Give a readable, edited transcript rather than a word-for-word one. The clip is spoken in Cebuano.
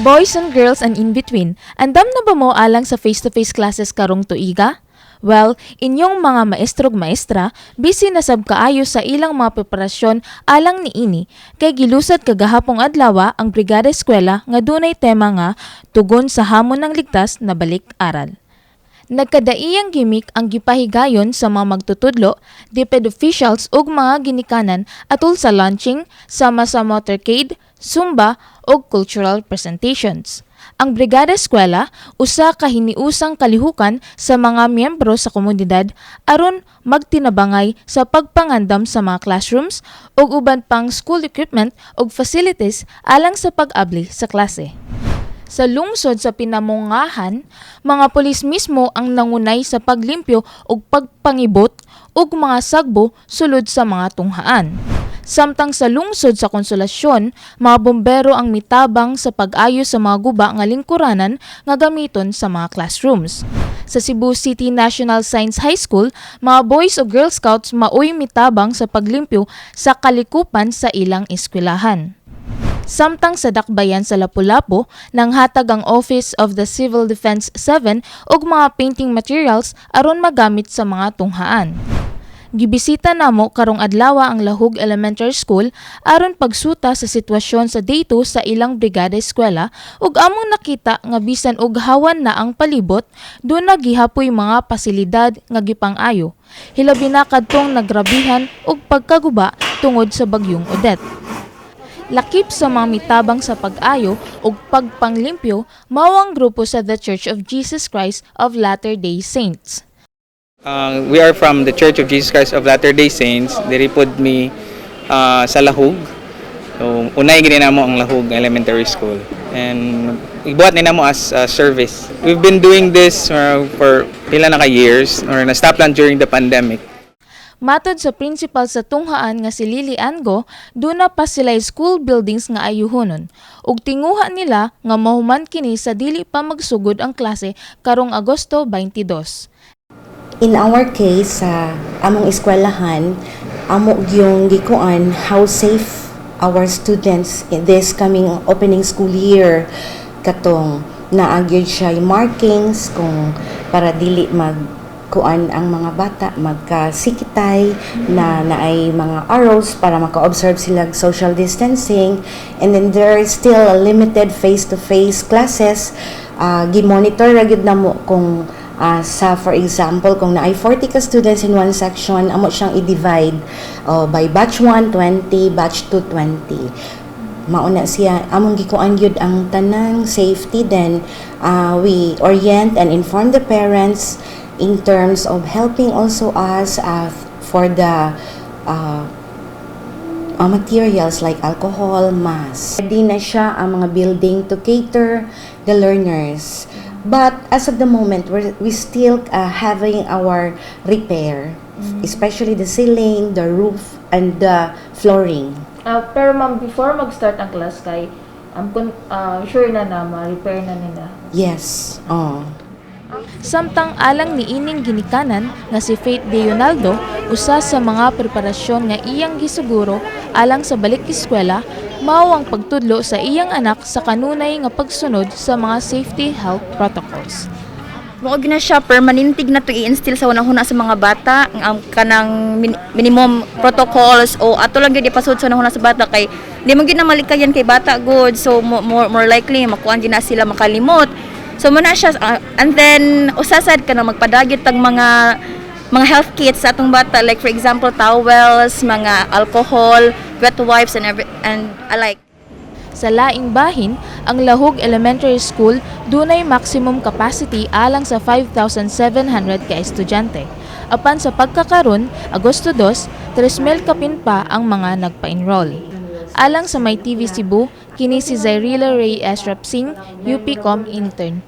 Boys and girls and in between, andam na ba mo alang sa face-to-face classes karong tuiga? Well, inyong mga maestrog maestra, busy na sab kaayo sa ilang mga preparasyon alang niini, kay gilusad kagahapong adlaw ang Brigada Eskwela nga dunay tema nga "Tugon sa hamon ng ligtas na balik-aral." Nagkadaiyang gimik ang gipahigayon sa mga magtutudlo, DepEd officials ug mga ginikanan atol sa launching sama sa motorcade, zumba ug cultural presentations. Ang Brigada Eskwela usa ka hiniusang kalihukan sa mga miyembro sa komunidad aron magtinabangay sa pagpangandam sa mga classrooms ug uban pang school equipment ug facilities alang sa pag-abli sa klase. Sa lungsod sa Pinamungahan, mga pulis mismo ang nangunay sa paglimpyo ug pagpangibot og mga sagbo sulod sa mga tunghaan. Samtang sa lungsod sa Konsolasyon, mga bombero ang mitabang sa pag-ayo sa mga guba nga lingkuranan nga gamiton sa mga classrooms. Sa Cebu City National Science High School, mga Boys ug Girl Scouts maoy mitabang sa paglimpyo sa kalikupan sa ilang eskwelahan. Samtang sa Dakbayan sa Lapu-Lapu, nanghatag ang Office of the Civil Defense 7 og mga painting materials aron magamit sa mga tunghaan. Gibisita namo karong adlaw ang Lahug Elementary School aron pagsuta sa sitwasyon sa day 2 sa ilang Brigada Eskwela ug among nakita nga bisan og hawan na ang palibot, duna gihapoy mga pasilidad nga gipang-ayo. Hilabi na kadtong nagrabihan og pagkaguba tungod sa bagyong Odette. Lakip sa mga mitabang sa pag-ayo ug pagpanglimpyo mao ang grupo sa The Church of Jesus Christ of Latter-day Saints. We are from the Church of Jesus Christ of Latter-day Saints. Diri pod mi sa Lahug. So, unay gini namo ang Lahug Elementary School. And ibuhat ni namo as a service. We've been doing this for pila na ka years or na-stop lang during the pandemic. Matod sa principal sa tunghaan nga si Lily Ango, duna pa sila school buildings nga ayuhonon. Ug tinguha nila nga mahuman kini sa dili pa magsugod ang klase karong Agosto 22. In our case, sa among eskwelahan, amo yung gikuan how safe our students in this coming opening school year, katong naa gyud siya yung markings kung para dili mag kuan ang mga bata magkasikitay, na naay mga arrows para maka-observe sila og social distancing. And then there is still a limited face-to-face classes. Gi-monitor ra gyud namo kung sa, for example, kung naay 40 ka students in one section, amo siyang i-divide by batch 1 20, batch 2 20. Mauna siya among gikuan gyud ang tanang safety. Then we orient and inform the parents in terms of helping also us for the materials like alcohol, mask. Ready na siya ang mga building to cater the learners. But as of the moment, we still having our repair, especially the ceiling, the roof, and the flooring. Pero ma'am, before mag-start ang class kay sure na na ma-repair na nila? Yes. Oh. Samtang alang ni ining ginikanan nga si Faith Leonaldo, usa sa mga preparasyon nga iyang gisuguro alang sa balik eskwela mao ang pagtudlo sa iyang anak sa kanunay nga pagsunod sa mga safety health protocols. Mao na siya permanente na to i-instill sa hunahuna sa mga bata ang kanang minimum protocols o ato lang gyud ipasud sa hunahuna sa bata kay di man gyud na malikayan kay bata good, so more likely makuan gyud na sila, makalimot. So mo na siya and then usa sad ka na magpadagit tag mga health kits sa atong bata, like for example towels, mga alcohol, wet wipes and every and alike. Sa laing bahin, ang Lahug Elementary School dunay maximum capacity alang sa 5,700 ka estudyante. Apan sa pagkakaron, Agosto 2, 3,000 kapin pa ang mga nagpa-enroll. Alang sa May TV Cebu, kini si Zairila Ray S. Rapsing, UPCOM intern.